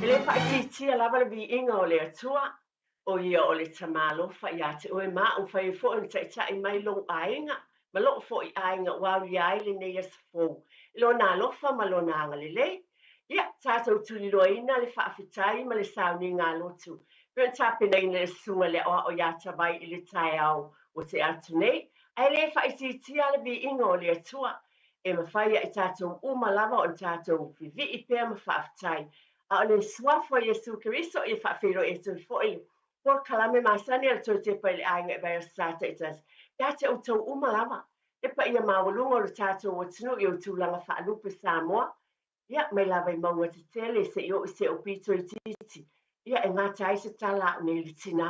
E le faaitiitia lava le viiga o le Atua, o ia o le Tama alofa ia te oe ma au, fai ai foi ona taitai mai lou aiga ma lou foi aiga ua aulia ai lenei aso fou i Lona alofa ma Lona agalelei. Ia, tatou tuliloaina le faafetai ma le sauniga a lotu pei ona tapenaina e le Susuga i le Aoao ia Tavai i le taeao ua tea atu nei. Ae le faaitiitia le viiga o le Atua, e mafai ia i tatou uma lava ona tatou vivii pea ma faafetai. A o le Suafa o Iesu Keriso ia faafeiloai atu ai foi le polokalame masani a le Toetepa i le Aiga i Vaiaso Sa taitasi ia te outou uma lava, le paia maualuga o le tatou atunuu i ou tulaga faalupe Samoa, ia, mai lava i mauga tetele seia oo i se pito itiiti, ia, e gata ai se tala a au nei le tinā.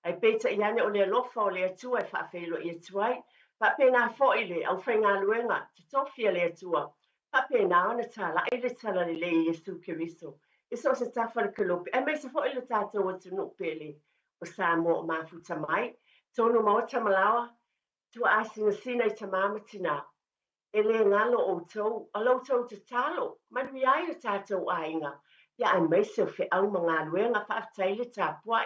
Ae peitai ane o le alofa o le Atua e faafeiloai atu ai. Faapena foi le aufaigaluega totofi a le Atua, faapena ona talai le talalelei e Iesu Keriso i so o se tafa o le kelope, aemaise foi le tatou atunuu pele o Samoa o mafuta mai, tonu maota ma laoa, tuaasinasina i tama ma tinā. E le galo outou, a lo outou tatalo, manuia ai lo tatou aiga, ia aemaise o feau ma galuega, faafetai le tapuai.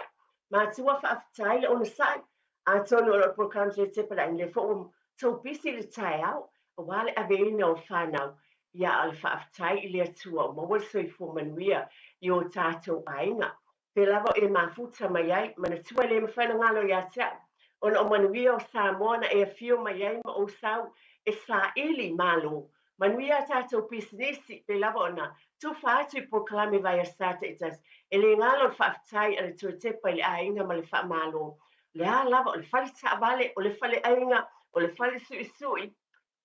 Matua faafetai le onosai, atonu o lo o polokalame Telepalai lea foi ua tou pisi i le taeao, aua le aveina o fanau, ia a o le faafetai i le Atua ua maua le soifua manuia i o tatou aiga. Pea lava o e mafuta mai ai, manatua e le mafai ona galo ia te au, ona o manuia o Samoa na e afio mai ai ma ou sau e saili malo. Manuia a tatou pisinisi, pei lava ona tufa atu i polokalame vaiasa taitasi. E le galo le faafetai a le Toetepa i le aiga ma le faamalo. O le a lava, o le fale taavale, o le fale aiga, o le fale suisui,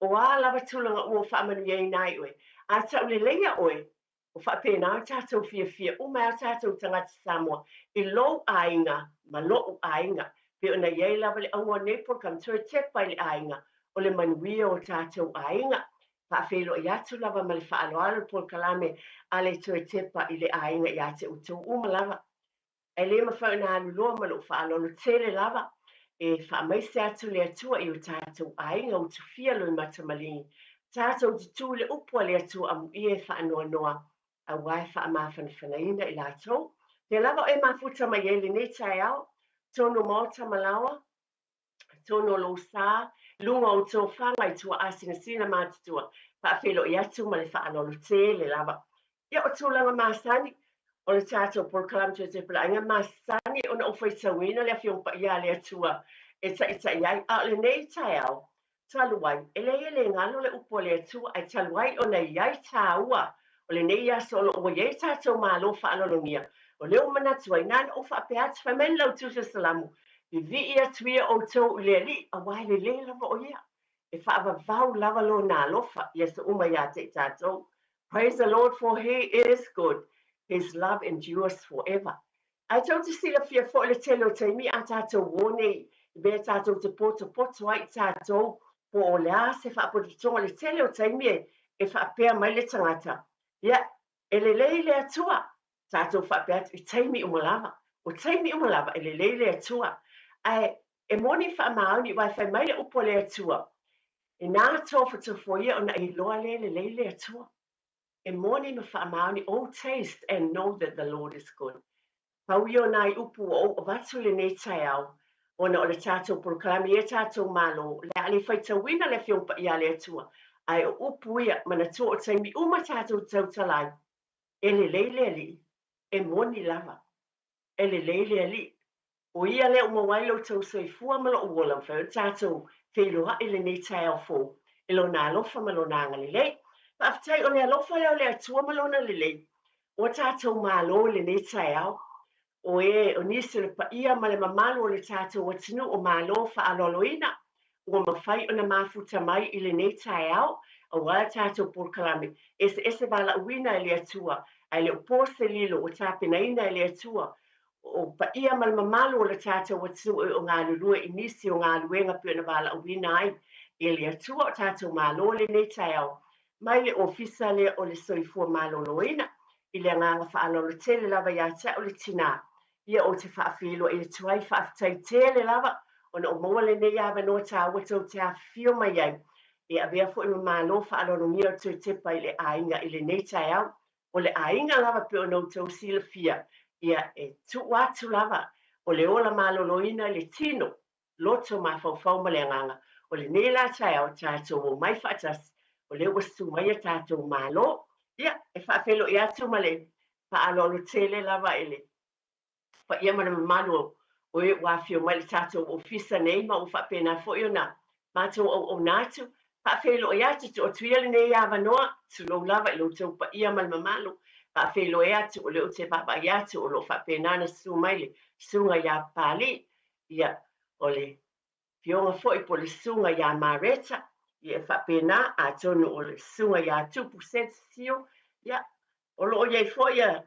o a lava tulaga ua faamanuiaina ai oe. A tauleleia oe, Ua faapena ona tatou fiafia uma ai o tatou tagata Samoa i lou aiga ma lo'u aiga. Pei ona i ai lava le auga o nei polokalame, toe tepa i le aiga o le manuia o tatou aiga. Faafeiloai atu lava ma le faaaloalo le polokalame a le toe tepa i le aiga ia te outou uma lava. Ae le mafai ona alu loa ma lou faaaloalo tele lava e faamaise atu le Atua i o tatou aiga utufia loimata maligi. Tatou te tu i le upu a le Atua amuia e faanoanoa aua e faamafanafanaina i latou. Pea lava o e mafuta mai ai lenei taeao, tonu maota ma laoa, tonu o lou sa, luga o tofaga i tuaasinasina matutua, faafeiloai atu ma le faaaloalo tele lava. Ia, o tulaga masani o le tatou polokalame Toetepalaiga, masani ona ou faitauina le Afioga Paia a le Atua e taitai ai, a o lenei taeao, talu ai, e leai e le galo le upu a le Atua, ae talu ai ona i ai tāua o lenei aso o lo o ua i ai tatou malo faaaloalogia, o lea ua manatu ai, na ona ou faapea atu, fai mai le Lautusi o Salamo, Vivii atu ia outou i le Alii, aua e lelei lava o ia. E faavavau lava lona alofa i aso uma ia te i tatou. Praise the Lord for he is good. His love endures forever. Ae tou te silafia foi le tele o taimi a tatou o nei i mea tatou te potopoto ai i tatou po o le a se faapotopotoga le tele o taimi e faapea mai le tagata, ia, e lelei le Atua, tatou faapea atu i taimi uma lava. O taimi uma lava e lelei le Atua. Ae e moni faamaoni aua e fai mai le upu a le Atua, Inā tofotofoia ona e iloa lea e lelei le Atua. E moni ma faamaoni, Oh taste and know that the Lord is good. Pau ia o nai upu ua ou avatu i lenei taeao, ona o le tatou polokalame ia tatou Malo, o le a le faitauina le Afioga Paia a le Atua, ae o upu ia, manatua o taimi uma tatou te tautala ai, e lelei le Alii, e moni lava, e lelei le Alii. O ia lea ua maua ai lo outou soifua ma lou ola, mafai ona tatou feiloai i lenei taeao fou i Lona alofa ma Lona agalelei. Faafetai o le alofa lea o le Atua ma Lona lelei ua tatou malo i lenei taeao. O e, o nisi o le paia ma le mamalu o le tatou atunuu o malo faaaloaloina ua mafai ona mafuta mai i lenei taeao aua le tatou polokalame eseese valaauina e le Atua, ae le o po se lilo ua tapenaina e le Atua o paia ma le mamalu o le tatou atunuu e o galulue i nisi o galuega pei ona valaauina ai e le Atua o tatou malo lenei taeao mai le Ofisa lea o le Soifua Maloloina. I le agaga faaaloalo tele lava ia te au le tinā, ia ou te faafeiloai atu ai, faafetai tele lava ona o maua lenei avanoa tāua tou te afifio mai ai e avea foi ma malo faaaloalogia o le toe tepa i le aiga i lenei taeao. O le aiga lava pei ona outou silafia, ia e tuu atu lava o le ola maloloina i le tino, loto, mafaufau ma le agaga. O lenei la taeao tatou omai faatasi, o lea ua susu mai a tatou Malo. Ia, e faafeiloai atu ma le faaaloalo tele lava i le paia ma le mamalu o e ua afio mai i le tatou ofisa nei ma ua faapena foi ona matou auauna atu. Faafeiloai atu, tuu atu ia lenei avanoa, tulou lava i lo outou paia ma le mamalu. Faafeiloai atu, o lea ou te vaavaai atu o lo o faapena ona susu mai le susuga ia Papalii, ia, o le afioga foi po o le susuga ia Mareta, ia e faapena, atonu o le susuga ia Tupu Sensio, ia, o lo o i ai foi ia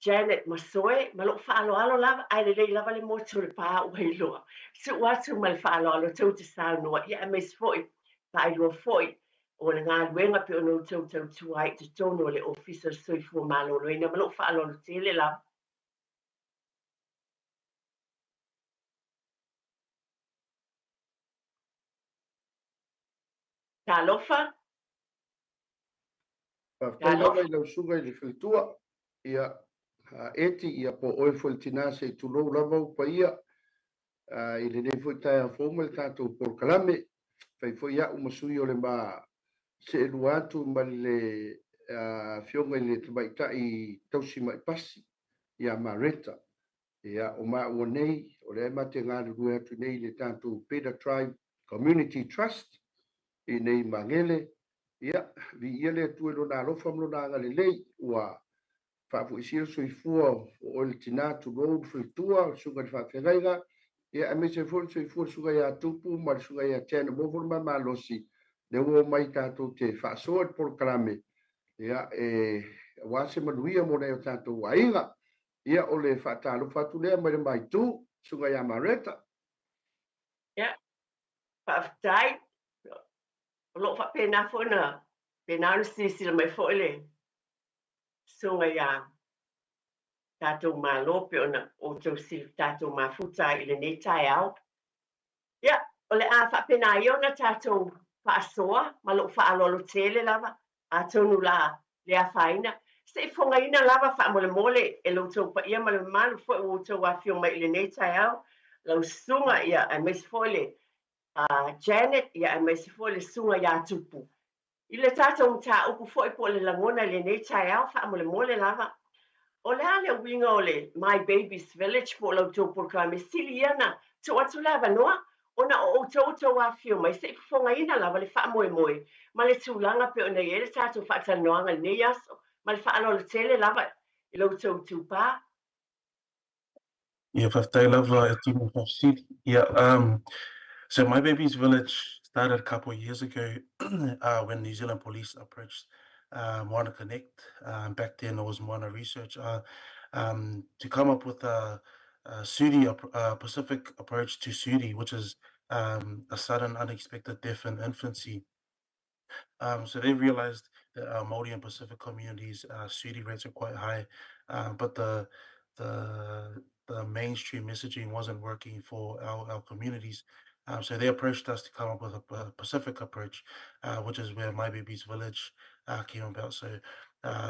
Janet Masoe, ma lou faaaloalo lava, ae lelei lava le motu o le pa ua iloa. Tuu atu ma le faaaloalo tou te saunoa, ia aemaise foi, faailoa foi o le galuega pei ona outou tautua ai i totonu o le Ofisa o le Soifua Maloloina, ma lou faaaloalo tele lava. Talofa. Faafetai lava i lau susuga i le faletua, ia, Eti, ia po o oe foi le tina se i tulou lava ou paia i lenei foi taeao fou ma le tatou polokalame. Fai foi au ma sui o le ma seelua atu ma le afioga i le tamaitai tausi mai pasi ia Mareta. Ia, o maua nei, o lea ma te galulue atu nei i le tatou Better Tribe Community Trust i nei Magele. Ia, viia le Atua i Lona alofa ma Lona agalelei, ua faafoisia le soifua o oe le tina, tulou le faletua, le susuga i le faafeagaiga, ia, aemaise foi le soifua o le susuga ia Tupu ma le susuga ia Janet mo foi le mamalosi, lea ua omai tatou te faasoa i le polokalame, ia, e aua se manuia mo nai o tatou aiga. Ia, o le faatalofa atu lea mai le maitu, susuga ia Mareta. Ia, faafetai. O lo o faapena foi na pena ona silasila mai foi le susuga ia tatou Malo pei ona outou tatou mafuta ai i lenei taeao. Ia, o le a faapena ia ona tatou faasoa ma lou faaaloalo tele lava, atonu la le afaina. Se i fogaina lava faamolemole e lo outou paia ma le mamalu foi ua outou afio mai i lenei taeao, lau susuga, ia, aemaise foi le Janet, ia, aemaise foi le susuga ia Tupu. I le tatou mataupu foi po o le lagona i lenei taeao faamolemole lava, o le a le uiga o le My Baby's Village po o la outou polokalame? Sili ia na tuu atu le avanoa ona o outou tou afifio mai, se i fofogaina lava le faamoemoe ma le tulaga pei ona i ai le tatou faatalanoaga i lenei aso, ma le faaaloalo tele lava i lo outou itupa. Ia, faafetai lava e tino faafesili. Yeah, so My Baby's Village started a couple of years ago when New Zealand Police approached Moana Connect. Back then it was Moana Research to come up with a SUDI, a Pacific approach to SUDI, which is a sudden unexpected death in infancy. So they realized that our Māori and Pacific communities, SUDI rates are quite high, but the mainstream messaging wasn't working for our communities. So they approached us to come up with a Pacific approach, which is where My Baby's Village came about. So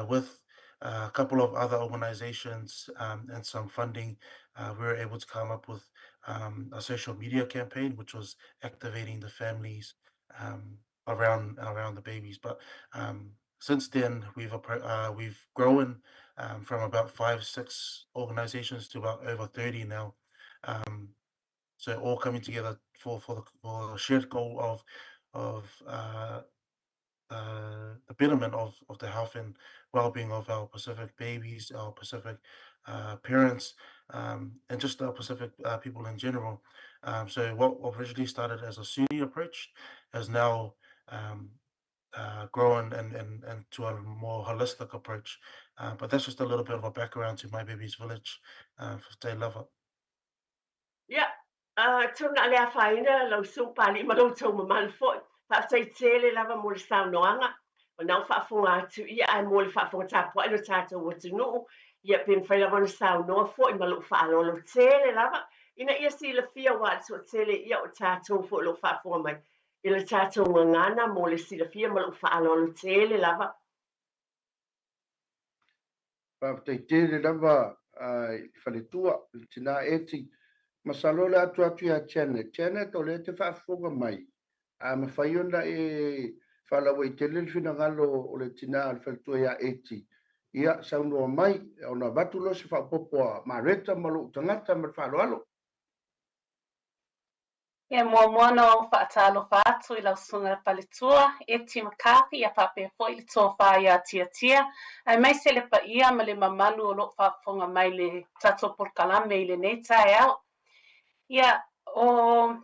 with a couple of other organizations and some funding, we were able to come up with a social media campaign, which was activating the families around the babies. But since then, we've grown from about 5, 6 organizations to about over 30 now. So all coming together for the shared goal of the betterment of the health and well-being of our Pacific babies, our Pacific parents, and just our Pacific people in general. So what originally started as a SUDI approach has now grown and to a more holistic approach. But that's just a little bit of a background to My Baby's Village. Faafetai lava. Ia, tuna le afaina lau susuga Papalii ma lo outou mamalu foi. Faafetai tele lava mo le saunoaga. O na o faafofoga atu ia ae mo le faafofoga tapuai lo tatou atunuu. Ia pe mafai lava ona saunoa foi ma lou faaaloalo tele lava, ina ia silafia aua le toatele ia o tatou foi o lo o faafofoga mai i le tatou gagana mo le silafia ma lou faaaloalo tele lava. Faafetai tele lava i le faletua, le tina Eti. Masalo o le a tuu atu ia Janet. Janet, o lea e te faafofoga mai, a mafai ona e faalauaitele le finagalo o le tina o le faletua ia Eti, ia saunoa mai, ona avatu lea o se faaopoopo a Mareta ma lou tagata ma le faaaloalo. E muamua ona ou faatalofa atu i lau susuga faletua, Eti McCarthy, ia faapea foi le tofa ia Tiatia, aemaise le paia ma le mamalu o lo o faafofoga mai le tatou polokalame i lenei taeao. Ia, o,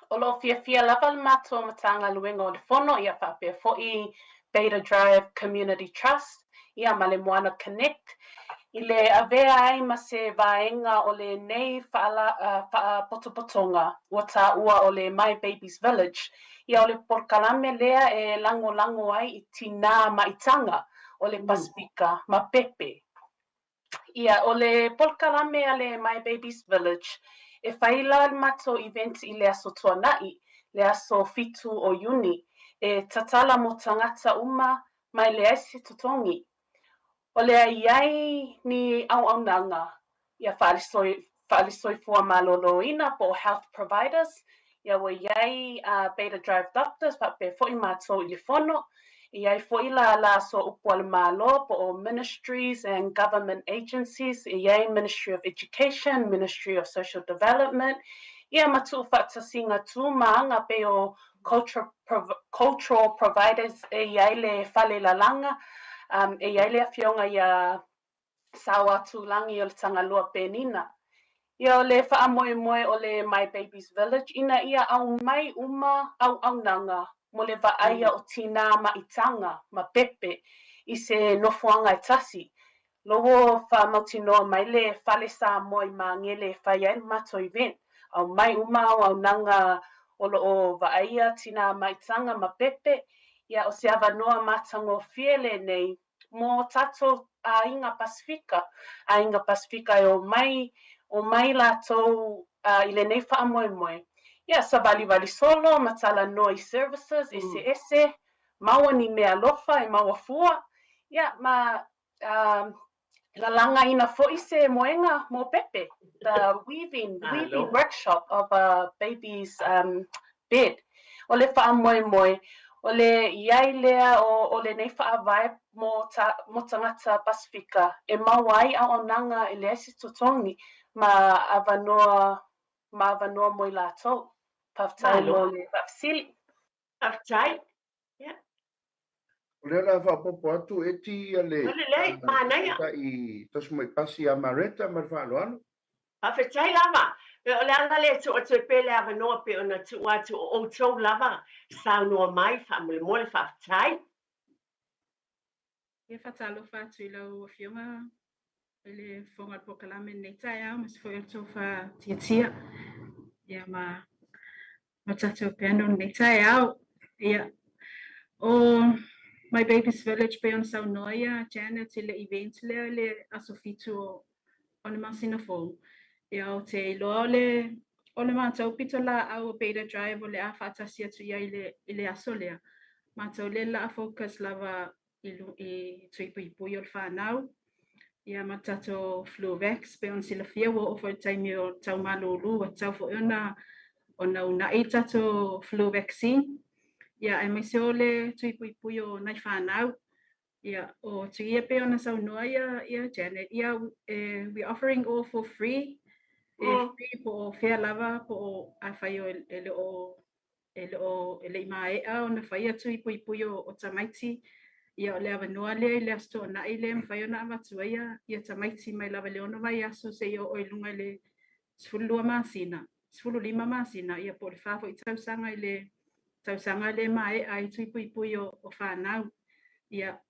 o lo o fiafia lava le matou Matagaluega o le Fono, ia faapea foi Beta Drive Community Trust, ia ma le Moana Connect, i le avea ai ma se vaega o lenei faapotopotoga ua taua o le My Baby's Village, ia o le polokalame lea e lagolago ai i tinā maitaga o le Pasefika ma pepe. Ia, o le polokalame a le My Baby's Village, e fai la le matou event i le aso Tuanai, le aso 7 o Iuni, e tatala mo tagata uma ma e leai se totogi. O le a i ai ni auaunaga ia faale-soifua maloloina po o health providers, ia ua i ai Beta Drive Doctors faapea foi matou i le Fono, e i ai foi lālā sooupu a le Malo po o ministries and government agencies, e i ai Ministry of Education, Ministry of Social Development, ia ma tuufaatasiga tu ma aga pei o cultural providers e i ai le fale lalaga, e i ai le afioga ia Saoatulagi o le Tagaloa Penina. Ia o le faamoemoe o le My Baby's Village ina ia aumai uma auaunaga mo le vaaia o tinā maitaga ma pepe i se nofoaga e tasi. Lea ua faamautinoa mai le Fale Samoa i Magele e fai ai le matou event. Aumai uma auaunaga o lo o vaaia tinā maitaga ma pepe, ia o se avanoa matagofie lenei mo tatou aiga Pasefika. Aiga Pasefika e omai latou i lenei faamoemoe. Ia savalivali solo ma talanoa i services eseese, maua ni meaalofa e maua fua, ia ma lalagaina foi se moega mo pepe, the weaving workshop of a baby's bed. O le faamoemoe, o le i ai lea o lenei faavae mo tagata Pasefika e maua ai auaunaga e leai se totogi ma avanoa mo i latou. Faafetai mo le faafesili. Faafetai. Ia. O lea la faaopoopo atu Eti ia le O lelei, manaia. I tosi mai pasi ia Mareta ma le faaaloalo. Faafetai lava. O le ala lea tuu atu e pe le avanoa pe ona tuu atu o outou lava saunoa mai faamolemole. Faafetai. Ia, faatalofa atu i lau afioga i le fofoga o le polokalame lenei taeao ma se foi o le tofa Tiatia. Ia ma tatou panel lenei taeao. Ia, o My Baby's Village pei ona saunoa ia Janet i le event lea i le aso 7 o le masina fou. Ia, ou te iloa o le matou pitolaau o Beta Drive o le a faatasi atu i ai i le aso lea. Matou le la focus lava i tui puipui o le whanau. Ia ma tatou flu vax pe ona silafia ua oo foi i le taimi o tau malūlū ua tatau foi ona una'i tatou flu vaccine. Ia aemaise o le tui puipui o nai whanau. Ia, o tui ia pe ona saunoa ia Janet, ia we offering all for free. E free po o fea lava po o afai o e le o e le o e le i maea ona faia tui puipui o tamaiti. Ia o le avanoa lea i le aso Toonai lea e mafai ona avatu ai ia tamaiti mai lava i le 6 vaiaso seia oo i luga i le 12 masina, 15 masina, ia po o le 4 foi tausaga i le tausaga lea e maea ai tui puipui o fanau. Ia,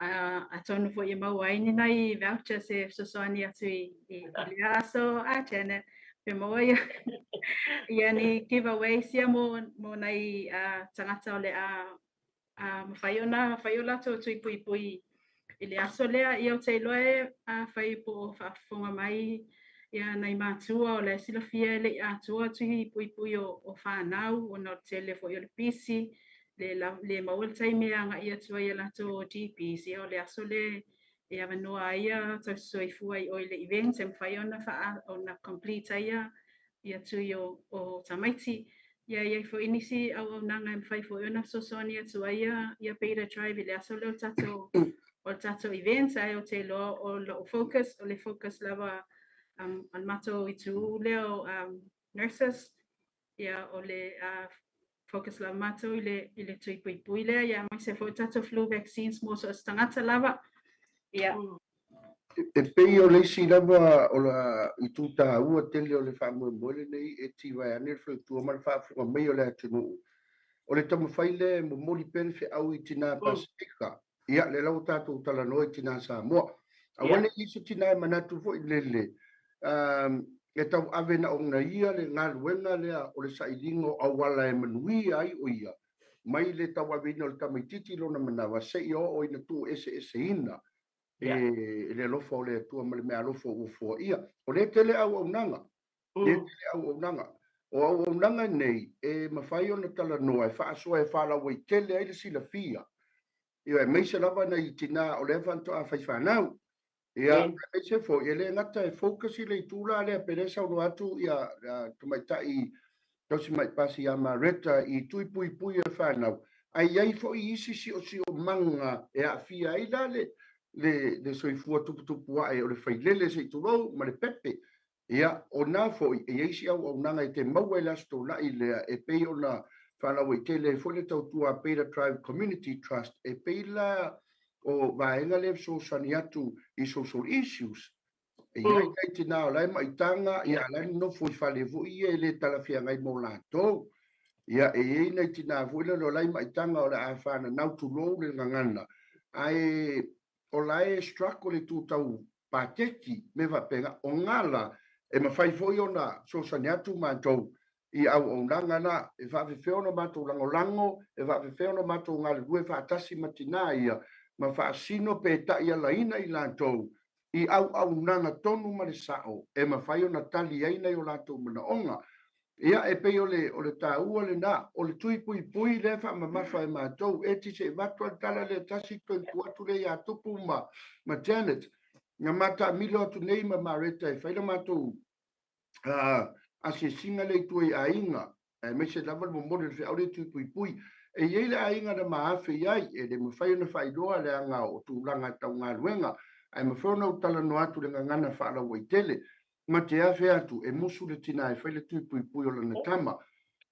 atonu foi e maua ai ni nai vouchers e fesoasoani atu i lea aso a Janet pe maua ia ni giveaways ia mo nai tagata o le a mafai ona fai o latou tui puipui i le aso lea. Ia, ou te iloa e afai po o faafofoga mai ia nai matua o le silafia e le i atoa tui puipui o fanau ona o le tele foi o le pisi le maua le taimi e agai atu ai ia latou GPs. Ia o le aso le e e avanoa ai ia tausisoifua i o i le event e mafai ona faa ona complete ai ia ia tui o o tamaiti. Ia e i ai foi nisi auaunaga e mafai foi ona fesoasoani atu ai ia ia Beta Drive i le aso lea o le tatou o le tatou event ae ou te iloa o lou focus o le focus lava um, a le matou itu lea o um, nurses ia o le uh, focus lava matou i le i le tui puipui lea ia aemaise foi o tatou flu vaccines mo so o se tagata lava. Ia. E pei o le isi lava o la itu taua tele o le faamoemoe lenei e tivae ane le faletua ma le faafofoga mai o le atunuu, o le taumafai lea e momoli pea le feau i tina Pasefika. Ia, lea la ua tatou talanoa i tina Samoa. Aua ne i i ai se tina e manatu foi lele, e tauave na ona ia le galuega lea o le sailiga o auala e manuia ai o ia, mai le tauaveina o le tamaitiiti i lona manawa seia oo ina tuueseeseina e le alofa o le Atua ma le meaalofa ua foaia. O lea tele auaunaga, lea tele auaunaga. O auaunaga nei e mafai ona talanoa e faasoa e faalauaitele ai le silafia, ia aemaise lava nai tina o lea faatoa fai fanau. Ia, aemaise foi, e le gata e focus i le itu la lea, pe le saunoa atu ia tamaitai tausimai pasi ia Mareta i tui puipui o le fanau, ae i ai foi isi siosiomaga e aafia ai la le le soifua tuputupu ae o le failele se i tulou ma le pepe. Ia, o na foi, e i ai si auaunaga e te maua i le Aso Toonai lea e pei ona faalauaitele ai foi le tautua a Beta Tribe Community Trust, e pei la o vaega lea e fesoasoani atu i social issues. E i ai nai tina o la e maitaga, ia, a o la e nonofo i fale foi ia e le talafeagai mo latou. Ia, e i ai nai tina foi lele o la e maitaga o le a fananau, tulou le gagana, ae o la e struggle i itu tau paketi, mea faapena. O na la, e mafai foi ona fesoasoani atu matou i auaunaga na, e faafefea ona matou lagolago, e faafefea ona matou galulue faatasi ma tina ia, ma faasino pe taialaina i latou i auaunaga tonu ma le sao e mafai ona tali ai nai o latou manaoga. Ia, e pei o le, o le taua lena, o le tui puipui lea e faamamafa e matou. Eti se i avatu lava le tala lea tasi toe tuu atu lea ia Tupu ma, ma Janet. Na ma taamilo atu nei ma Mareta e fai le matou uh, asiasiga lea i tua i aiga, aemaise lava le momoli o le feau lea i tui puipui. E i ai le aiga na ma afe i ai, e le mafai ona faailoa leaga o tulaga tau galuega, ae mafai ona ou talanoa atu i le gagana faalauaitele. Ma te afe atu e musu le tina e fai le tui puipui o lana tama.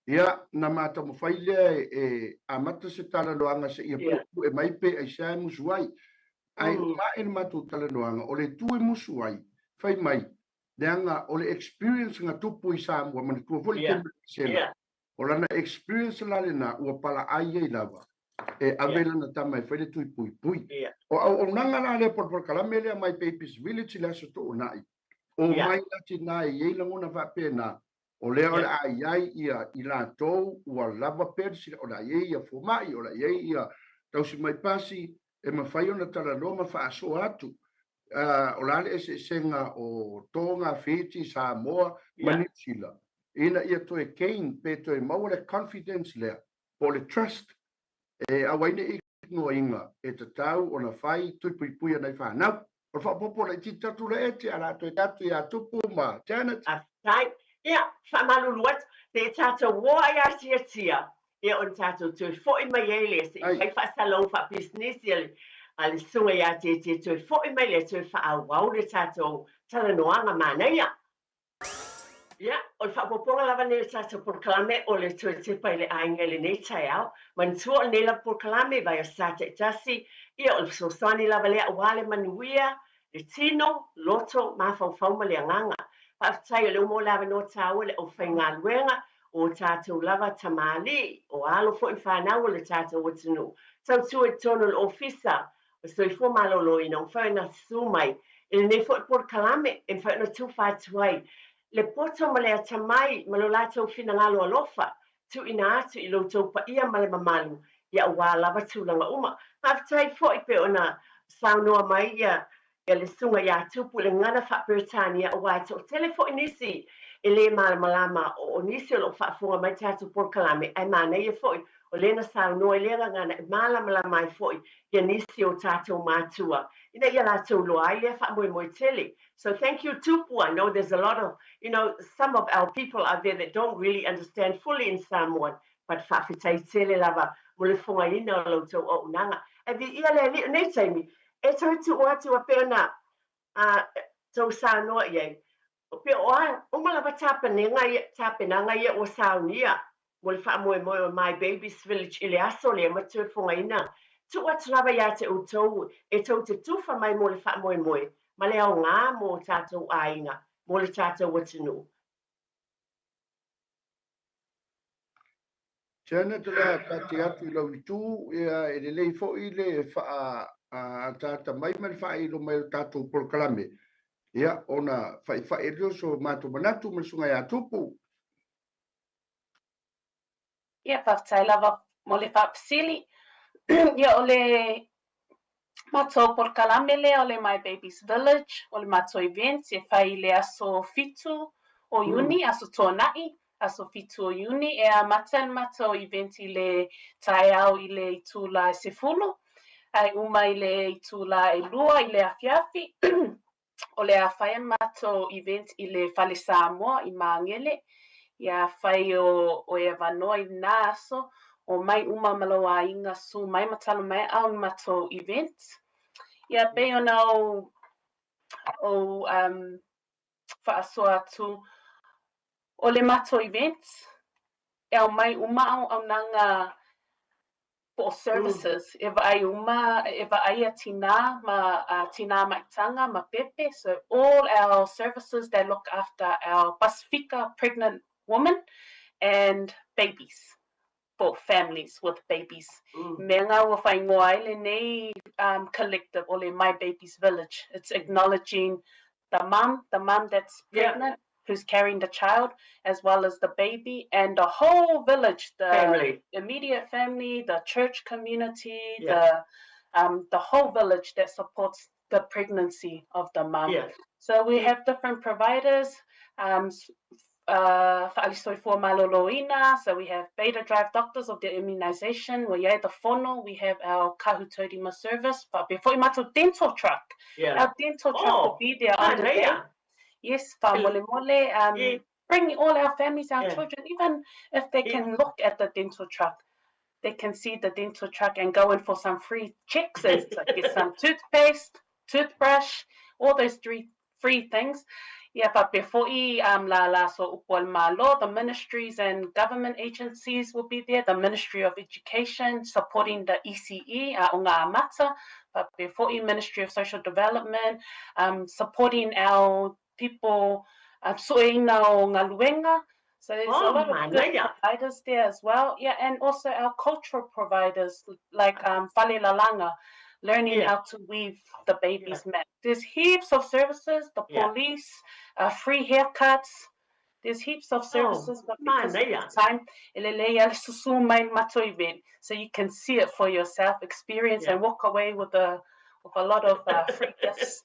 Ia, na ma taumafai lea e amata se talanoaga seia puepue mai pe aisea e musu ai. Ae uma ae le matou talanoaga, o le tu e musu ai, fai mai, leaga o le experience na tupu i Samoa, manatua foi le taimi o le Pesela, o lana experience la lena ua palaai ai lava e ave lana tama e fai le tui puipui. O auaunaga la lea po o le polokalame lea My Babies Village i le Aso Toonai, omai la tina e i ai lagona faapena, o lea o le a i ai ia i latou ua lava pea le sila, o le a i ai ia fomai, o le a i ai ia tausimai pasi, e mafai ona talanoa ma faasoa atu. O le a le eseesega o Tonga, Fiji, Samoa ma Niu Sila, ina ia toe gain pe toe maua le confidence lea, po o le trust, e aua ai ne i igoaina e tatau ona fai tui puipui a nai fanau. O le faaopoopo laitiiti atu lea Eti, a o le a toe atu ia Tupu ma Janet. Faafetai. Ia, faamalulu atu, se i tatou o ai a tiatia, ia ona tatou toe foi mai ai lea, se i fai faasalau faapisinisi a le, a le susuga ia Tietie, toe foi mai lea, toe faaauau le tatou talanoaga manaia. Ia, o le faaopoopoga lava lenei o le tatou polokalame o le toe tepa i le aiga i lenei taeao. Manatua o lenei lava polokalame i Vaiaso taitasi, ia o le fesoasoani lava lea aua le manuia, le tino, loto, mafaufau ma le agaga. Faafetai o lea ua maua le avanoa taua i le aufaigaluega o tatou lava tamalii, o alo foi ma fanau o le tatou atunuu. Tautua i totonu o le Ofisa o Soifua Maloloina ua mafai ona susu mai i lenei foi polokalame e mafai ona tufa atu ai le poto ma le atamai ma lo latou finagalo alofa tuuina atu i lo outou paia ma le mamalu ia aua lava tulaga uma. Faafetai foi pei ona saunoa mai ia le Susuga ia Tupu i le gagana faa-Peretania aua e toatele foi nisi e le malamalama o nisi o lo o faafofoga mai tatou polokalame ae manaia foi O lea na saunoa i lea gagana e malamalama ai foi ia nisi o tatou matua ina ia latou iloa ai lea faamoemoe tele. So thank you Tupu, I know there's a lot of, you know, some of our people out there that don't really understand fully in Samoan, but faafetai tele lava mo le fogaina o la outou auaunaga. Ae viia le Alii o nei taimi e toe tuu atu a pei ona tou saunoa i ai, Pei o a uma lava tapenega ia, tapenaga ia ua saunia mo le faamoemoe o My Baby's Village i le aso lea ma toe fogaina, tuu atu lava ia te outou e tou te tufa mai mo le faamoemoe ma le aoga mo o tatou aiga, mo le tatou atunuu. Janet, o le a taatia atu i lau itu, ia, e lelei foi le faaataata mai ma le faailo mai o le tatou polokalame, ia, ona faifai ai lea o so matou manatu ma le Susuga ia Tupu. Ia, faafetai lava mo le faafesili. Ia, o le matou polokalame lea o le My Baby's Village, o le matou event e fai i le aso 7 o Iuni, aso Tuanai, aso 7 o Iuni, e amata le matou event i le taeao i le itula e 10, ae uma i le itula e 2 i le afiafi. O le a fai a matou event i le Fale Samoa i Magele. Ia afai o oe avanoa i lena aso, omai uma ma lou aiga, susu mai ma talo mai aao i le matou event. Ia pei ona ou ou um faasoa atu, o le matou event, e aumai uma auaunaga po o services e vaai uma, e vaaia tinā ma tinā maitaga ma pepe, so all our services that look after our Pasifika pregnant women and babies, po o families with babies. Mea ngā ua whaingoa ai lenei collective o le My Baby's Village, it's acknowledging the mum, the mum that's pregnant, who's carrying the child, as well as the baby and the whole village, the Family. immediate family, the church community, the the whole village that supports the pregnancy of the mum. So we have different providers, Fa'alisoifua Maloloina, so we have Beta Drive doctors of the immunization, ua iai the fono, we have our Kahu Taurima service, faapea foi matou dental truck. Our dental truck will be there on the day. Yes, faamolemole, bring all our families, our children, even if they can look at the dental truck, they can see the dental truck and go in for some free checks and get some toothpaste, toothbrush, all those three free things. Ia faapea foi um, la la so upu a le Malo, the ministries and government agencies will be there, the Ministry of Education supporting the ECE, Aoga Amata, faapea foi Ministry of Social Development, um, supporting our people um, sueina o galuega. So there's a Oh, lot of good manaia. providers there as well. Yeah, and also our cultural providers like um, Fale Lalanga, learning how to weave the baby's mat. There's heaps of services, the police, free haircuts. There's heaps of Oh, services, but because of manaia. the time, e lelei a le susu mai le matou event, so you can see it for yourself, experience and walk away with a with a lot of free gifts.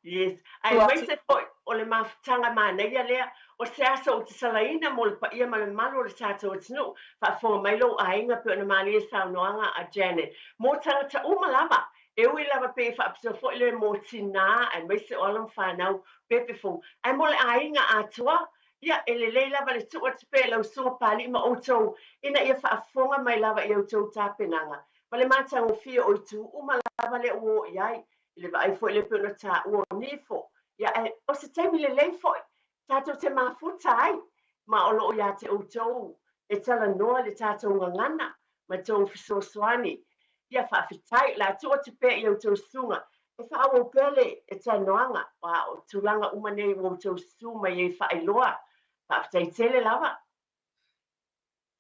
Yes. Aemaise foi o le mafutaga manaia lea o se aso ou te salaina mo le paia ma le mamalu o le tatou atunuu. Faafofoga mai lou aiga pei ona malie saunoaga a Janet mo tagata uma lava. E ui lava pei e faapitoa foi le mo tinā aemaise o alo ma fanau pepe fou ae mo le aiga atoa. Ia, e lelei lava le tuu atu pea i lau Susuga Papalii ma outou ina ia faafofoga mai lava i a outou tapenaga ma le matagofie o itu uma lava lea ua oo i ai i le vaai foi lea pei ona taua o Nifo. Ia, ae o se taimi lelei foi tatou te mafuta ai ma o lo o ia te outou e talanoa le tatou gagana ma tou fesoasoani. Ia, faafetai, o le a tuu atu pea i a outou susuga e faaauau pea le talanoaga, aua o tulaga uma nei ua outou susu mai ai faailoa. Faafetai tele lava.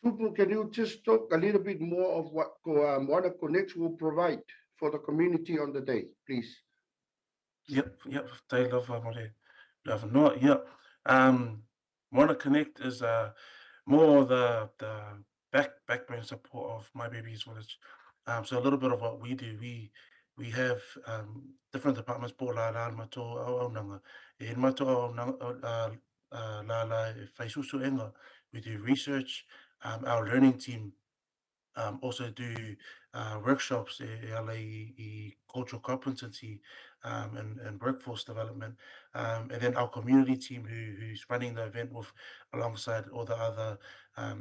Tupu, can you just talk a little bit more of what Moana Connect will provide for the community on the day, please? Yep, faafetai lava mo le avanoa. Yep. Moana Connect is more the backbone support of My Baby's Village. So a little bit of what we do, we have different departments po o lālā le matou auaunaga. E le matou auaunaga lālā e fai suesuega. We do research, our learning team. also do workshops e, e ala i, i cultural competency and, and workforce development. And then our community team who, who's running the event with alongside all the other,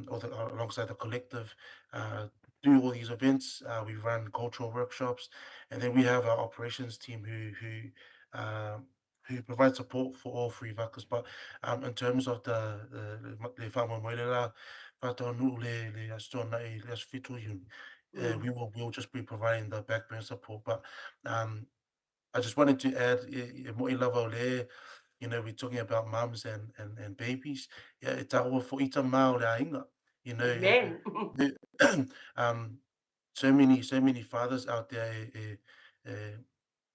all the, alongside the collective, do all these events. We run cultural workshops, and then we have our operations team who who who provide support for all three vakas. But in terms of the le whaamoemoe le la whaataunuu le le aso tuanai le aso 7 o Iuni, we will we'll just be providing the backburn support. But I just wanted to add, e, e mo'i lava o le, we're talking about mums and, and, and babies. Yeah, e tāua fo ita mā o le aiga. Amen. So many, so many fathers out there, e, e,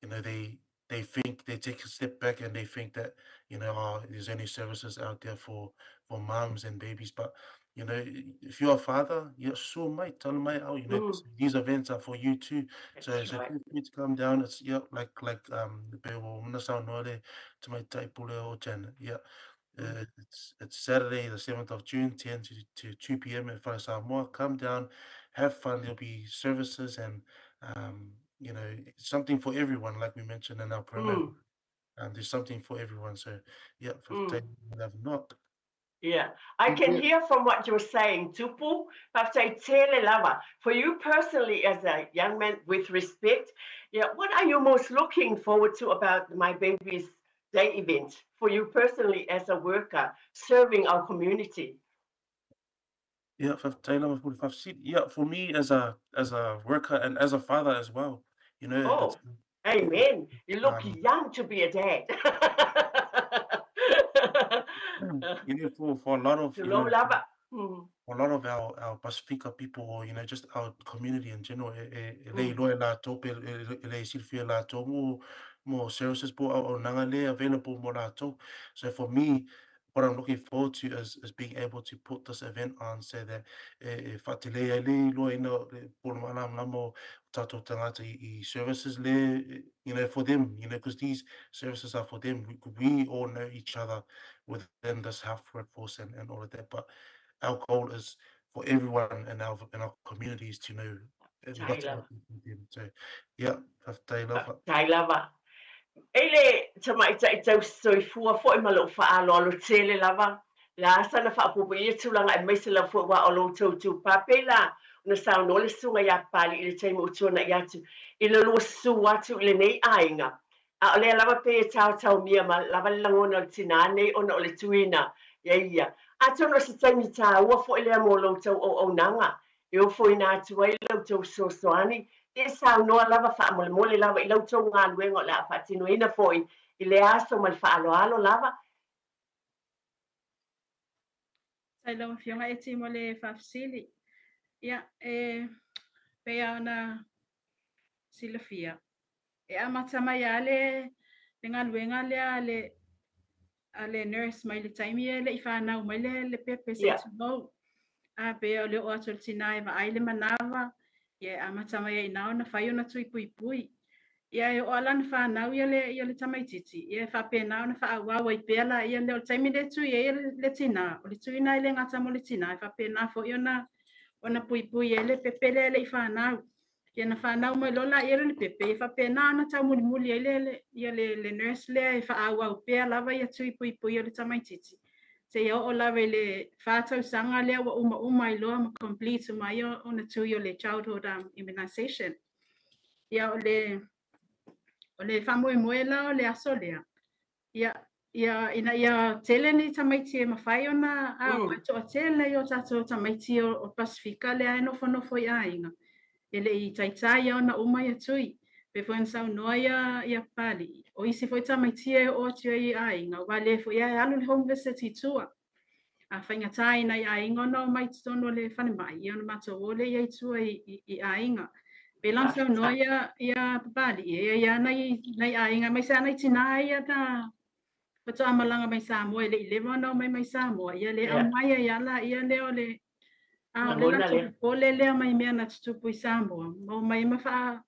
e, they they think they take a step back and they think that, oh, there's only services out there for for mums and babies. But if you're a father, you're so mate, tell mate, oh, these events are for you too. So, That's so right. feel free to come down. It's yeah, like the to my Janet. Yeah. It's Saturday, the 7th of June, 10 to 2 p.m. at Fale Samoa. Come down, have fun. There'll be services and something for everyone, like we mentioned in our promo. There's something for everyone. So yeah, for not. Yeah, I can hear from what you're saying, Tupu, faafetai tele lava. For you personally, as a young man with respect, yeah, what are you most looking forward to about My Baby's Day event for you personally as a worker serving our community? Yeah, faafetai lava for the Yeah, for me as a worker and as a father as well, Oh, amen. You look young to be a dad. For a lot of Tulou lava. For a lot of our Pasifika people or just our community in general, e, e, e le iloa e latou pe e, e le silafia e latou mo mo services po o nanga le available mo latou. So for me, what I'm looking forward to is being able to put this event on so that e, e whaatele ai le iloa ina le pono malamalama o tātou tangata i, i services le, for them, because these services are for them. We all know each other within this health workforce and all of that, but our goal is for everyone in our communities to know what's Tai lava. happening with them. So yeah, faafetai lava. Tai lava. E le tamaitai tausisoifua foi ma lou faaaloalo tele lava. La sana faapupu ia tulaga aemaise lava foi ua o lo outou tupā. Pei la ona saunoa le susuga iā Papali'i i le taimi o tuana'i atu i le lua susu atu i lenei aiga. A o lea lava pei e taotaomia ma lava le lagona o le tinā nei ona o le tuina ia ia. Atonu o se taimi tāua foi lea mo lo outou auaunaga. E ofoina atu ai la outou fesoasoani. E saunoa lava faamolemole lava i la outou galuega o le a faatinoina foi i le aso ma le faaaloalo lava. Sai lau afioga e timo le faafesili. Ia, e pei ona silafia. E amata mai a le le galuega lea a le a le nurse mai le taimi e le i whanau mai le le pepe se tulou. A pe o le o atu o le tina e vaai le manava. Ia e amata mai ai na ona fai ona tui pui pui. Ia e o ala na whanau ia le, ia le tamaititi. Ia e whapena ona whaauau ai pea la ia le o le taimi le tui e ia le, le tina. O le tui na i le ngata mo le tina. E whapena fo i ona ona pui pui e le pepe le le i whanau. Ia na whanau mai lola ia le pepe. E whapena ona tau muli muli ai le, le, ia le, le nurse lea e whaauau pea lava ia tui pui pui o le tamaititi. Se ia o lava i le whātau lea ua uma uma i loa ma complete mai o ona tui o le childhood immunization. Ia o le o le whamoemoe la o le aso lea. Ia, ia, ina ia tele ni tamaiti e mawhai ona a mm. toa tele i o tātou tamaiti o, o Pasifika lea e nofo nofo i aiga. E le i taitai ia ona uma ia tui. Pe foi saunoa ia, ia pali. O isi foi tamaiti e o atu ai i aiga. Wa le foi ia e alu le home visit i tua. A whainga ina i aiga ona o mai tonu o le whane mai. Ia ona mātou ole ia i tua i, i, i aiga. Pe lan saunoa ia, ia papali. Ia ia nai, nai aiga. Mai sa nai tina ia na Pato amalanga mai Samoa le i lewa ona o mai mai Samoa. Ia le au mai ia la ia le o le a o le Lagona latou lea. popole lea mai mea na tutupu i Samoa. Ma mai ma wha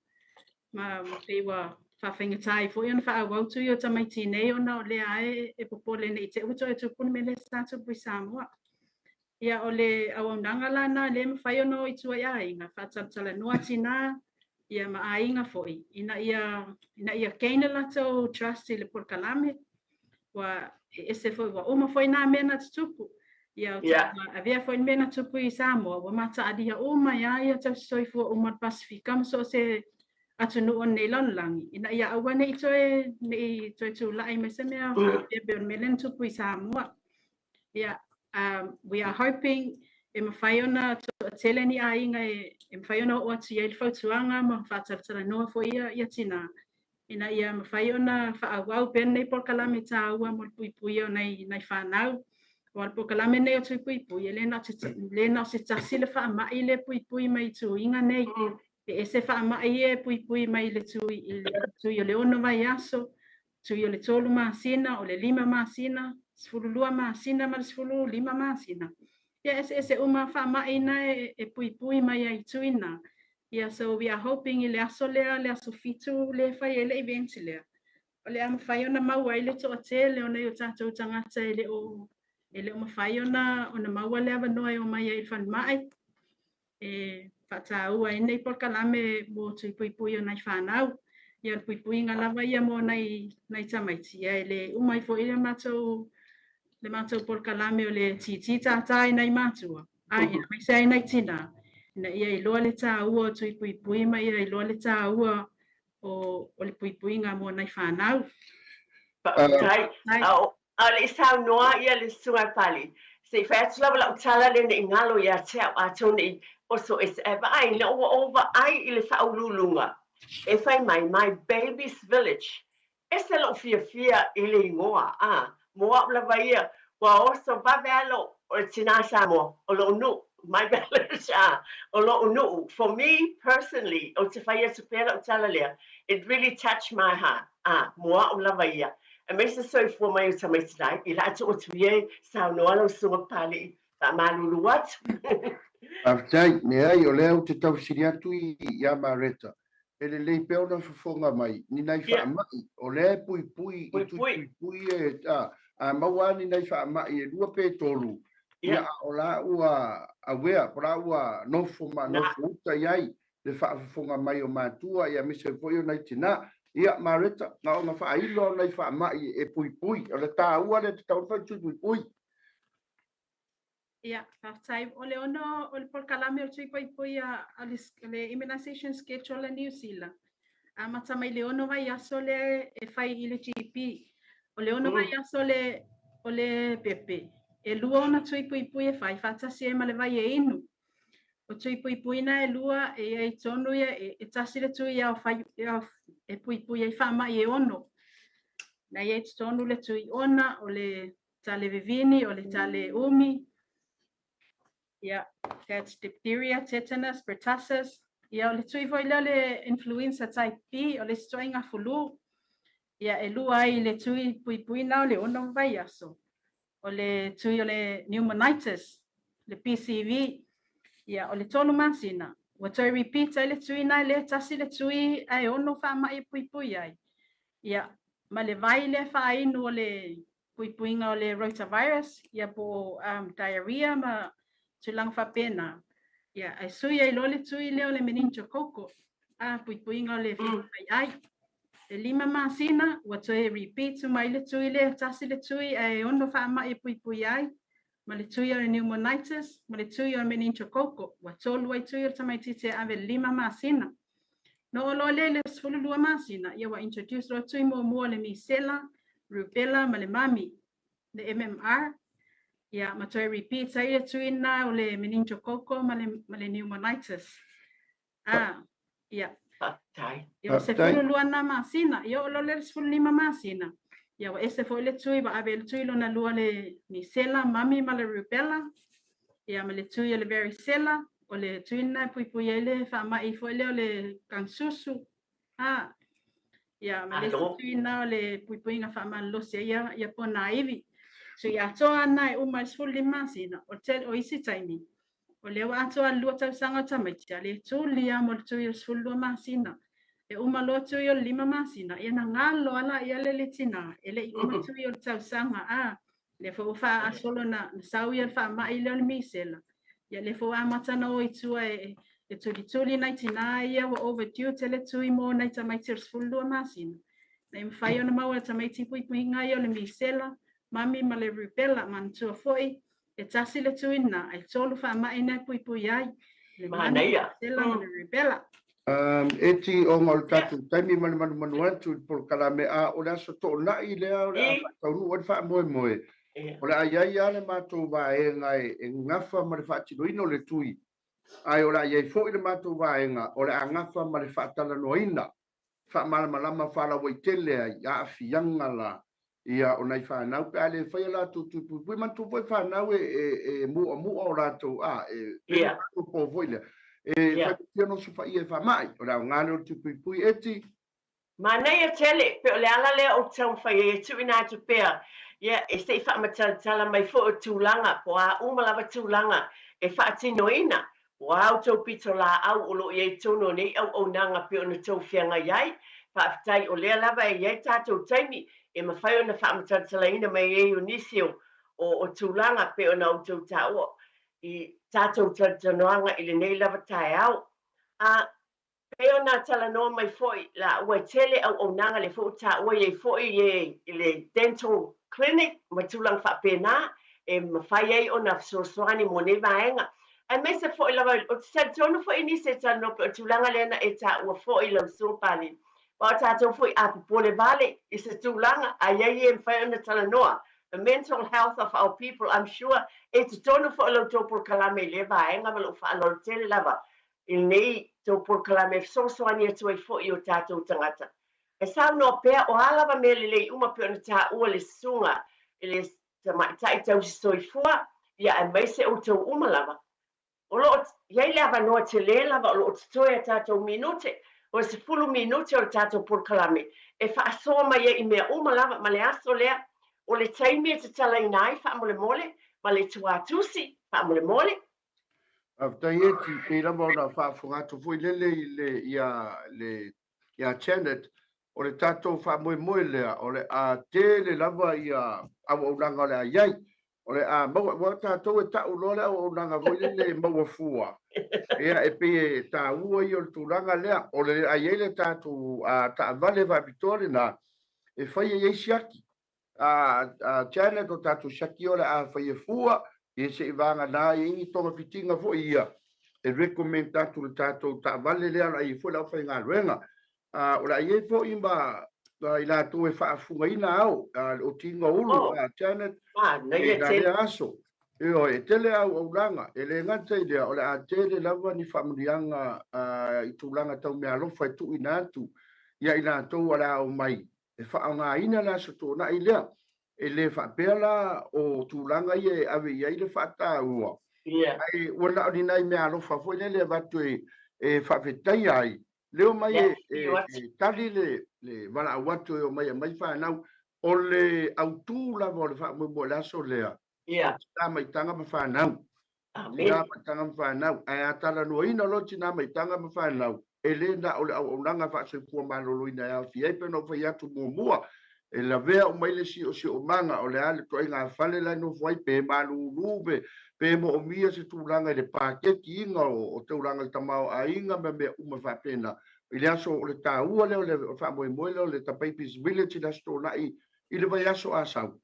ma ma pei ua whawhaingatai ai foi ona whaauau tui o tamaiti nei ona o lea e, e popole nei te uto e tupu ni me le sa tupu i Samoa. Ia, o le auaunaga la lena lea e mafai ona o i tua i aiga, faatalatalanoa tinā ia ma aiga foi ina ia ina ia gain le latou trust i le polokalame. Ua e ese foi ua uma foi nā mea na tutupu. Ia, ou te avea foi le mea na tupu i Samoa, ua mataalia uma ai lava ia tausisoifua uma o le Pasefika ma so o se atunuu o lenei lalolagi, ina ia aua ne i toe ne i toe tulai mai se mea faapea pei o le mea lea na tupu i Samoa. Ia, we are hoping e mafai ona toatele ni aiga e mafai ona oo atu i ai le fautuaga ma faatalatalanoa foi ia tinā, ina ia mafai ona faaauau pea lenei polokalame taua mo le puipuia o nai nai fanau. Aua o le polokalame lenei o Tui Puipui, e le na le na o se tasi le faamai lea e puipui mai i tuiga nei. E ese faamai ia e puipui mai i le tui i le tui o le 6 vaiaso, tui o le 3 masina, o le 5 masina, 12 masina ma le 15 masina. Ia, eseese uma faamai na e puipui mai ai i tui na. Ia, so we are hoping i le aso lea, le aso 7 lea e fai ai le event lea, o le a mafai ona maua ai le toatele o nai o tatou tagata e le o e le o mafai ona ona maua le avanoa e omai ai i le falemai e faataua ai nei polokalame mo tui puipui o nai fanau. Ia, o le puipuiga lava ia mo nai nai tamaiti. Ia, e le uma ai foi le matou le matou polokalame o le tītī tātā i nai matua, a ia aemaise ai nai tinā, ina ia iloa le taua o tui puipui ma ia iloa le taua o o le puipuiga mo nai fanau. Faafetai. A o a o le i saunoa ia le Susuga i Pali, se i fai atu lava lau tala lea ne i galo ia te au atonu ne i oso ese ae vaai ina ua ou vaai i le faauluuluga e fai mai My Baby's Village. Ese lou fiafia i le igoa, a, mo au lava ia, ua oso vave lava lou, o le tinā Samoa, o lou nuu, my village, a, o lou nuu. For me personally, ou te fai atu pea lau tala lea, it really touched my heart, a, mo au lava ia. Aemaise soifua mai o tamaiti lai, i la atu atu ia e saunoa lau Susuga Papali'i, faamalulu atu. Faafetai. Leai, o lea ou te tau fesili atu ia Mareta, e lelei pea ona fofoga mai ni nai faamai, o lea e puipui i tui puipui e, a, a maua lava ni nai faamai e lua pe tolu, ia, a o la ua aware, po o la ua nofo ma nofo uta i ai le faafofoga mai o matua, ia aemaise foi o nai tinā. Ia, Mareta, na ona faailo lava o nai faamai e puipui, o le taua lea e tatau ona fai i tui puipui. Ia, faafetai. O le ono o le polokalame o le Tui Puipui a le Immunisation Schedule a Niu Sila, amata mai le 6 vaiaso lea e fai i le GP. O le 6 vaiaso o le pepe, e lua ona tui puipui e fai faatasi ai ma le vai e inu. O tui puipui na e lua e i ai tonu ia, e tasi le tui e aofai e puipui ai faamai e ono. Na i ai totonu le tui ona, o le tale vivini, o le tale umi, ia, that's diphtheria, tetanus, pertussis. Ia, o le tui foi lea o le influenza type B, o le isi ituaiga fulu. Ia, e lua ai le tui puipui na o le ono vaiaso. O le tui o le pneumonitis, le PCV. Ia, o le 3 masina, ua toe repeat ai le tui na e le tasi le tui ae ono faamai e puipui ai. Ia, ma le vai lea faainu o le puipuiga o le rotavirus, ia po o diarrhea ma tulaga faapena. Ia, ae sui ai loa le tui lea o le meningococcal, a, puipuiga o le fefaifaiai. E 5 masina, ua toe repeat uma ai le tui lea, tasi le tui ae ono faamai e puipui ai, ma le tui o le pneumonitis, ma le tui o le meningococcal. Ua tolu ai tui o le tamaitiiti e ave i le 5 masina. Na oo loa lea i le 12 masina, ia ua introduce loa tui muamua o le misela, rubella ma le mami, le MMR, ia ma toe repeat ai le tui na o le meningococcal ma le, ma le pneumonitis. Ah, ia. Faafetai. Ia, o se 12 na masina, ia oo loa lea i le 15 masina, ia ua ese foi le tui, ua ave i le tui lona lua le misela, mami ma le rubella, ia ma le tui o le varicella, o le tui lena e puipui ai le faamai foi lea o le kanususu, a, ia ma le isi tui lena o le puipuiga faamalolosi ai ia, ia ponaivi. Tui atoa lena e uma i le 15 masina, o le tele o isi taimi, o lea ua atoa le 2 tausaga o tamaiti, a le tuli lava mo le tui o le 12 masina. E uma loa tui o le 5 masina, ia na galo lava laia le le tinā, e le i uma tui o le tausaga, a. Lea foi ua faagasolo na sau ia le faamai lea o le misela, ia lea foi ua amata ona o i tua e tulituli nai tinā ia ua overdue tele tui mo nai tamaiti o le 12 masina, ina ia mafai ona maua e tamaiti puipuiga ia o le misela, mami ma le rubella. Manatua foi, e tasi le tui lena, ae 3 faamai na e puipui ai, le mami, le misela ma le rubella. Eti ona o le tatou taimi ma le manumanu atu i le polokalame, a o le aso toonai lea o le a faataunuu ai le faamoemoe, o le a i ai lava le matou vaega e gafa ma le faatinoina o le tui, ae o le a i ai foi le matou vaega o le a gafa ma le faatalanoaina, faamalamalama faalauaitele ai aafiaga la ia o nai fanau pe a le faia latou tui puipui. Manatua foi fanau e mu'amu'a o latou a e po foi lea e faigofie ona osofaia e faamai. O le aoga lea o le tui puipui Eti. Manaia tele, pe o le ala lea ou te taumafai ai e tuuina atu pea, ia, e se i faamatalatala mai foi o tulaga, po o a uma lava tulaga e faatinoina, o a outou pitolaau o lo o i ai i totonu o nei auaunaga pei ona outou feagai ai. Faafetai o lea lava e i ai tatou taimi e mafai ona faamatalatalaina mai ai o nisi o, o, o tulaga pei ona outou taua i tatou talatalanoaga i lenei lava taeao. A pei ona talanoa mai foi laua e tele auaunaga lea foi ua taua i ai foi i le dental clinic ma tulaga faapena e mafai ai ona fesoasoani mo nei vaega. Aemaise foi lava, ou te talitonu foi i nisi e talanoa pei o le tulaga lea na e taua foi lau Susuga Palii, aua o tatou foi a popole vale i se tulaga a i ai e mafai ona talanoa, the mental health of our people, I'm sure e totonu foi o la outou polokalame i lea vaega ma lou faaaloalo tele lava i lenei tou polokalame e fesoasoani atu ai foi i o tatou tagata. E saunoa pea o a lava mea lelei uma pei ona taua le susuga i le tamaitai tausi soifua, ia aemaise outou uma lava. O lo o i ai le avanoa tele lava o lo o totoe a tatou minute, o le 10 minute o le tatou polokalame e faasoa mai ai i mea uma lava ma le aso lea o le taimi e tatalaina ai faamolemole ma le tuatusi faamolemole. Faafetai Eti, pei lava ona faafofoga atu foi lele i le ia le ia Janet, o le tatou faamoemoe lea, o le a tele lava ia auaunaga o le a i ai. O le a maua, aua o tatou e tau loa le auaunaga foi lele e maua fua. Ia, e pei e taua ia o le tulaga lea, o le a i ai le tatou taavale faapitoa lena e fai ai ai siaki. A Janet, o tatou siaki o le a fai e fua, ia se i vagana ai ni togafitiga foi ia, e recommend atu le tatou taavale lea o le a i ai foi le aufaigaluega. O le a i ai foi ma i latou e faafugaina ao, le otiga o ulu, Janet, i la lea aso. Ioe, e tele auaunaga, e le gata i lea, o le a tele lava ni faamanuiaga i tulaga tau meaalofa e tuuina atu ia i latou o le a omai e faaaogaina le aso Toonai lea. E le faapea la o tulaga ia e ave i ai le faataua, ae ua na o ni nai meaalofa foi lele e avatu e faafetaia ai le omai e tali le valaau atu e omai e aumai fanau. O le autu lava o le faamoemoe o le aso lea, o tina ma itaga ma fanau. Tina ma itaga ma fanau. Ae a talanoaina loa tina ma itaga ma fanau, e le na o le auaunaga faasoifua maloloina e aofia ai, pei ona ou fai atu muamua, e lavea uma ai le siosiomaga, o le a le ituaiga fale la e nofo ai, pe malulu, pe moomia se tulaga i le paketiina o tulaga i le tamaoaiga ma mea uma faapena. I le aso o le taua lea o le faamoemoe lea o le Tapaipis Village i le aso Toonai i le vaiaso a sau,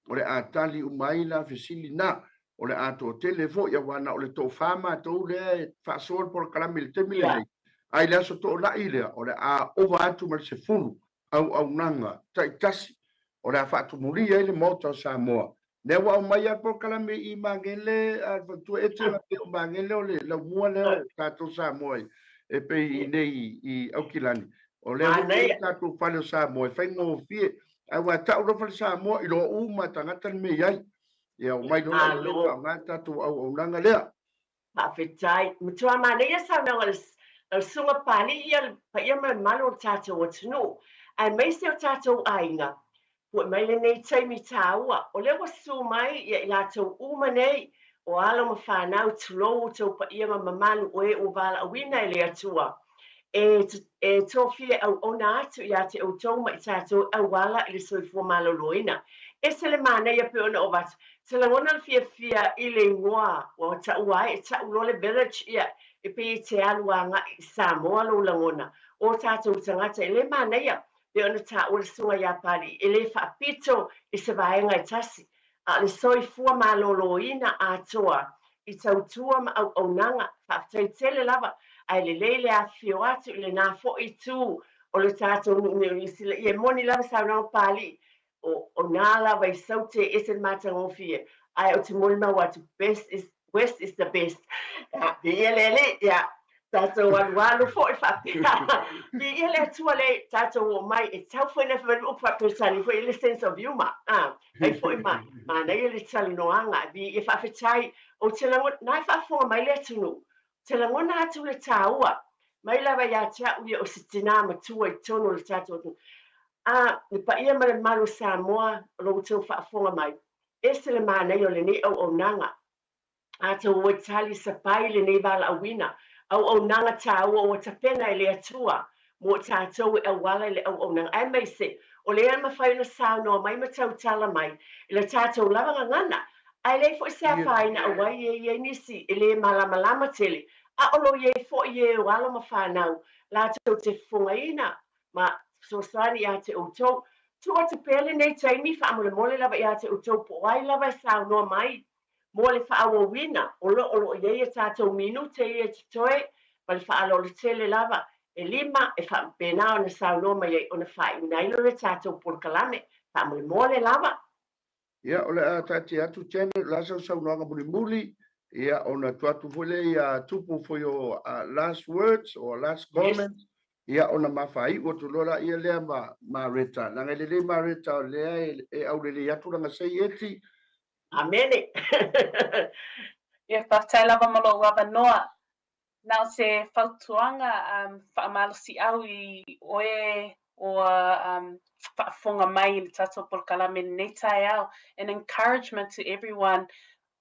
o le a tali uma ai la fesili na. O le a toatele foi, aua na o le toafa matou lea e faasoa le polokalame i le taimi lenei, a i le aso Toonai lea, o le a ova atu ma le 10 auaunaga taitasi o le a faatumulia ai le Maota o Samoa. Lea ua aumai lava le polokalame i Magele, a le faletua Eti, pei o Magele o le laumua lea o tatou Samoa e pei i nei i Aukilani. O lea ua i tatou fale o Samoa e faigofie, ae ua tau loa fale Samoa i loa uma tagata le mea i ai. Ia omai loa le faaaoga tatou auaunaga lea. Faafetai. Matua manaia saunoaga lau Susuga Papalii ia le paia ma le mamalu o le tatou atunuu, aemaise o tatou aiga. Pu'e mai lenei taimi tāua, o lea ua susu mai ia i latou uma nei, o alo ma fanau, tulou outou paia ma mamalu o e ua valaauina e le Atua. E e tofia e auauna atu ia te outou ma i tatou e auala i le soifua maloloina. Ese le manaia pei ona ou avatu, se lagona le fiafia i le igoa ua taua ai e tau loa le village ia e pei e te alu agai i Samoa lou lagona o tatou tagata e le manaia pei ona taua le susuga ia Papalii e le faapito i se vaega e tasi a o le soifua maloloina atoa i tautua ma auaunaga. Faafetai tele lava, ae lelei le afifio atu i lena foi itu o le tatou nuu nei o Niu Sila. Ia e moni lava saunoaga Papalii, o, o nā lava i Saute e ese le matagofie, ae ou te molimau atu, best is, west is the best. Ia, viia le Alii, ia, tatou alualu foi faapea. Viia le Atua le tatou oo mai, e tau foi na fai mai le upu faa-Peretania foi le sense of humour, a, ai foi ma, manaia le talanoaga. Viia, faafetai. Ou te lagona, na e faafofoga mai le atunuu, ou te lagona atu le taua, mai lava ia te au ia o se tinā matua i totonu o le tatou atunuu. A, le paia ma le mamalu o Samoa o lo outou faafofoga mai, ese le manaia o lenei auaunaga. Atonu ua tali sapai lenei valaauina, auaunaga taua ua tapena e le Atua mo tatou e auala i le auaunaga, aemaise o lea e mafai ona saunoa mai ma tautala mai i le tatou lava gagana. Ae leai foi se afaina auai e i ai nisi e le malamalama tele, a o lo i ai foi e o alo ma fanau latou te fofogaina ma fesoasoani ia te outou. Tuu atu pea lenei taimi faamolemole lava ia te outou po o ai lava e saunoa mai mo le faaauauina o lo o lo o i ai a tatou minute ia e totoe ma le faaaloalo tele lava e lima e faapena ona saunoa mai ai ona faaiuina ai lea o le tatou polokalame faamolemole lava. Ia, o le a taatia atu Janet, o le a sau saunoaga mulimuli, ia, ona tuu atu foi lea ia Tupu for your last words or last comments, ia, ona ma faaiu atu loa laia lea ma Mareta. Leaga e lelei Mareta o lea e aulelei atu lana seieti. Amene. Ia, faafetai lava mo lou avanoa. Na o se fautuaga faamalosiau i oe ua faafofoga mai i le tatou polokalame i lenei taeao, an encouragement to everyone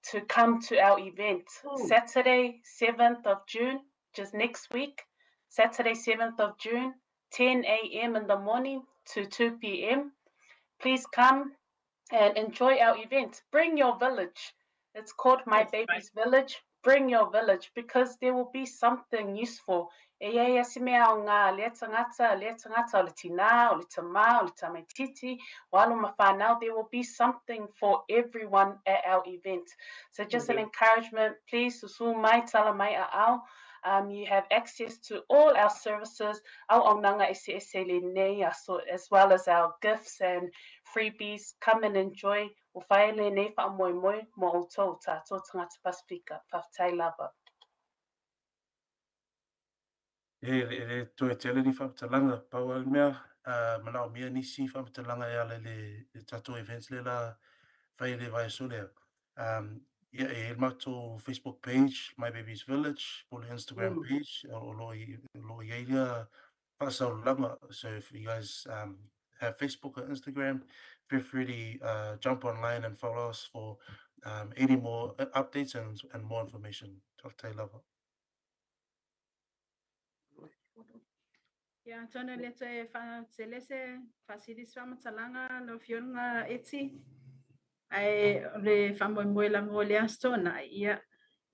to come to our event Saturday 7th of June, which is next week, Saturday 7th of June, 10am in the morning to 2pm. Please come and enjoy our event. Bring your village. It's called My Baby's Village. Bring your village because there will be something useful. E i ai a se mea o ngā lea tangata, lea tangata o le tinā, o le tamā, o le tamaititi, o alo ma whānau, there will be something for everyone at our event. So just an encouragement, please, susu mai, tala mai a ao. You have access to all our services, auaunaga eseese lenei aso, as well as our gifts and freebies. Come and enjoy. Ua whai lenei whaamoemoe mo outou, tātou tangata Pasifika. Faafetai lava. E le toe tele ni faamatalaga, pau lava le mea, manaomia nisi faamatalaga e ala i le tatou events lea la fai i le vaiaso lea. Ia, e i ai le matou Facebook page, My Baby's Village, po o le Instagram page, o lo o i ai ia faasaulalaga. So if you guys have Facebook or Instagram, feel free to jump online and follow us for any more updates and more information. Faafetai lava. Ia, atonu e le toe faatele se faasili se faamatalaga lau Afioga Eti, ae o le faamoemoe lava o lea Aso Toonai, ia,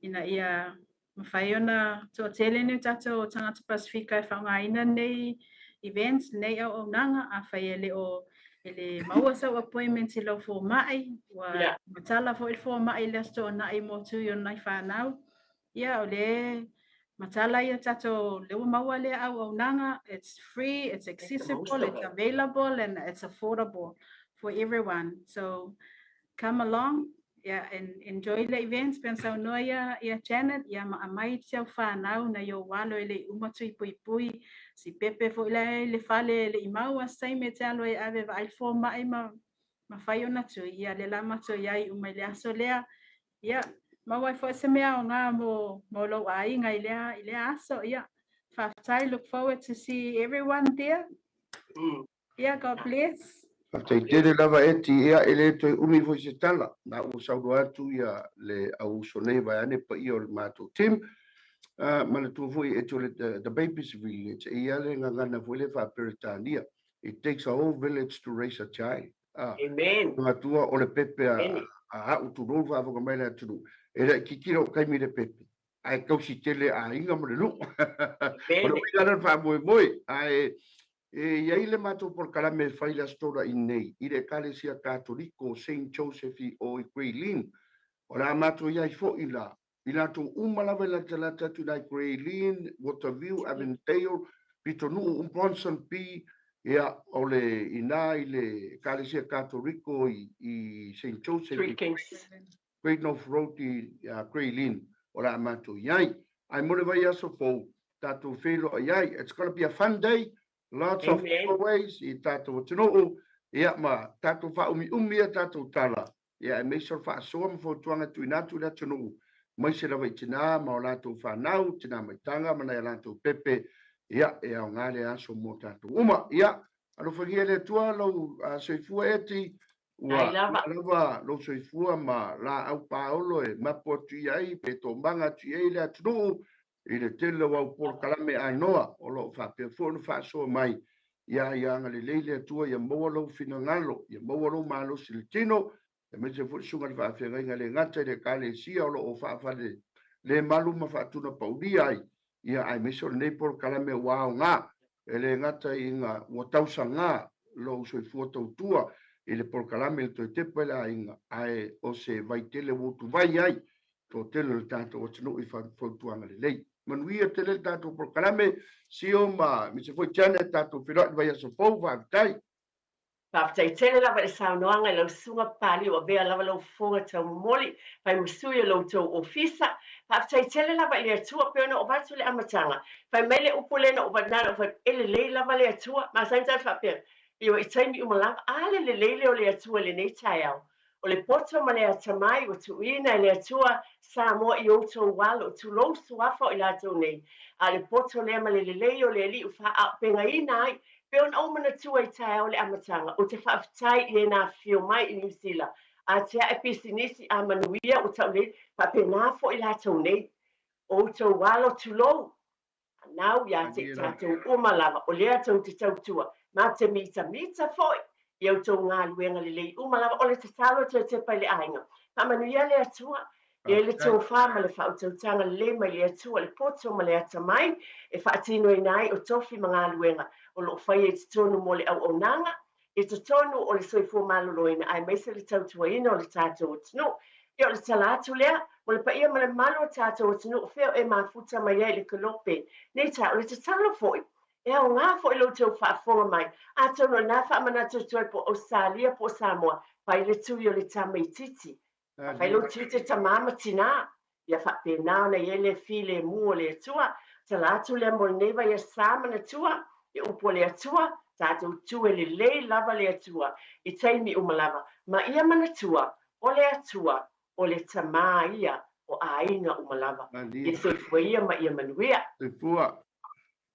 ina ia mafai ona toatele ni o tatou tagata Pasifika e faaaogaina lenei events, lenei auaunaga, afai e le o e le maua sau appointment i lau fomai, ua matala foi le fomai i le Aso Toonai mo tui o nai fanau, ia, o le matala ia tatou, lea ua maua lea auaunaga, it's free, it's accessible, it's available and it's affordable for everyone. So come along, yeah, and enjoy the events. Pei ona saunoa ia ia Janet, ia ma aumai si au fanau nai ou alo e le i uma tui puipui, si pepe foi la e i le fale e le i maua se taimi e te alo ai e ave e vaai le fomai ma ma fai ona tui, ia lea la matou i ai uma i le aso lea. Ia, maua ai foi se mea aoga mo, mo lou aiga i lea, i lea aso. Ia, faafetai, look forward to see everyone there. Ia, God bless. Faafetai tele lava Eti, ia e le toe umi foi se tala, na ua saunoa atu ia le au uso nei vaeane paia o le matou team. Manatua foi e o le The Babies Village, e ia le gagana foi le faa-Peretania. It takes a whole village to raise a child. Amen. Manatua o le pepe a au tulou faafofoga mai le atunuu. E le kikilo o kaimi le pepe. Ae tausi tele aiga ma le nuu. O le uiga lea o le faamoemoe. Ae e i ai le matou polokalame e fai le Aso Tola i nei i le Ekalesia Katoliko Saint Joseph i o i Grey Lynn. O le a matou i ai foi la i latou uma lava e latalata atu i la i Grey Lynn, Waterview, Avondale, Pitonuu, Ponsonby, ia, o le ina i le Ekalesia Katoliko i Saint Joseph Three Kings. Great North Road i Grey Lynn, o le a matou i ai. Ae mo le vaiaso fou, tatou feiloai ai. It's gonna be a fun day, lots of giveaways i tatou atunuu, ia ma tatou faaumiumi a tatou tala, ia aemaise o le faasoa ma fautuaga e tuuina atu i le atunuu, aemaise lava i tina ma o latou fanau, tina maitaga ma nai a latou pepe, ia e aoga le aso mo tatou uma. Ia, alofagia e le Atua lou soifua Eti, ua lava lou soifua ma laau paolo e mapu atu i ai pe toomaga atu i ai le atunuu i le tele o au polokalame anoa o lo o faapea foi ona faasoa mai. Ia ia agalelei le Atua ia maua lou finagalo, ia maua lou malosi i le tino, aemaise foi le susuga i le faafeagaiga le gata i le Ekalesia o lo o faafale le malu ma faatunapaulia ai, ia aemaise o lenei polokalame ua aoga e le gata i ina ua tausaga lou soifua tautua i le polokalame i le toe tepa i le aiga, ae o se vaitele ua utuvai ai toatele o le tatou atunuu i fautuaga lelei. Manuia tele le tatou polokalame, Sio ma aemaise foi Janet, tatou feiloai i le vaiaso fou, faafetai. Faafetai tele lava i le saunoaga i lau susuga Papalii ua avea lava lau fofoga taumomoli fai ma sui o lo outou ofisa. Faafetai tele lava i le Atua pei ona ou avatu i le amataga. Fai mai le upu lea na ou na ona ou fai atu, e lelei lava le Atua. Masani tatou faapea, ioe i taimi uma lava, a le lelei lea o le Atua i lenei taeao. O le poto ma le atamai ua tuuina e le Atua Samoa i outou alo, tulou suafa o i latou nei, a o le poto lea ma le lelei o le Alii ua faaaupegaina ai, pei ona ou manatua i taeao le amataga, ou te faafetai i e na afifio mai i Niu Sila, a tiae pisinisi a manuia ua taulei, faapena foi latou nei. Outou alo, tulou, Nau ia te i tatou uma lava, o lea tou te tautua, matou te mitamita foi i a outou galuega lelei uma lava. O le tatalo e toe tepa i le aiga. Faamanuia le Atua, e le tofa ma le faautautaga lelei mai le Atua, le poto ma le atamai e faatinoina ai o tofi ma galuega o lo o faia i totonu mo le auaunaga i totonu o le soifua maloloina aemaise le tautuaina o le tatou atunuu. Ia o le tala atu lea mo le paia ma le mamalu o tatou atunuu fea o e mafuta mai ai i le kelope nei taeao. O le tatalo foi, e aoga foi lo outou faafofoga mai, atonu o lena faamanatu atu ai po o Ausetalia po o Samoa, fai le tui o le tamaitiiti Fai lou tiute tamā ma tinā, ia faapena ona i ai le filemu o le Atua. Tala atu lea mo lenei vaiaso sa manatua i upu a le Atua, tatou tu e lelei lava le Atua i taimi uma lava, ma ia manatua, o le Atua, o le Tamā ia o aiga uma lava. Ia soifua ia ma ia manuia. Soifua.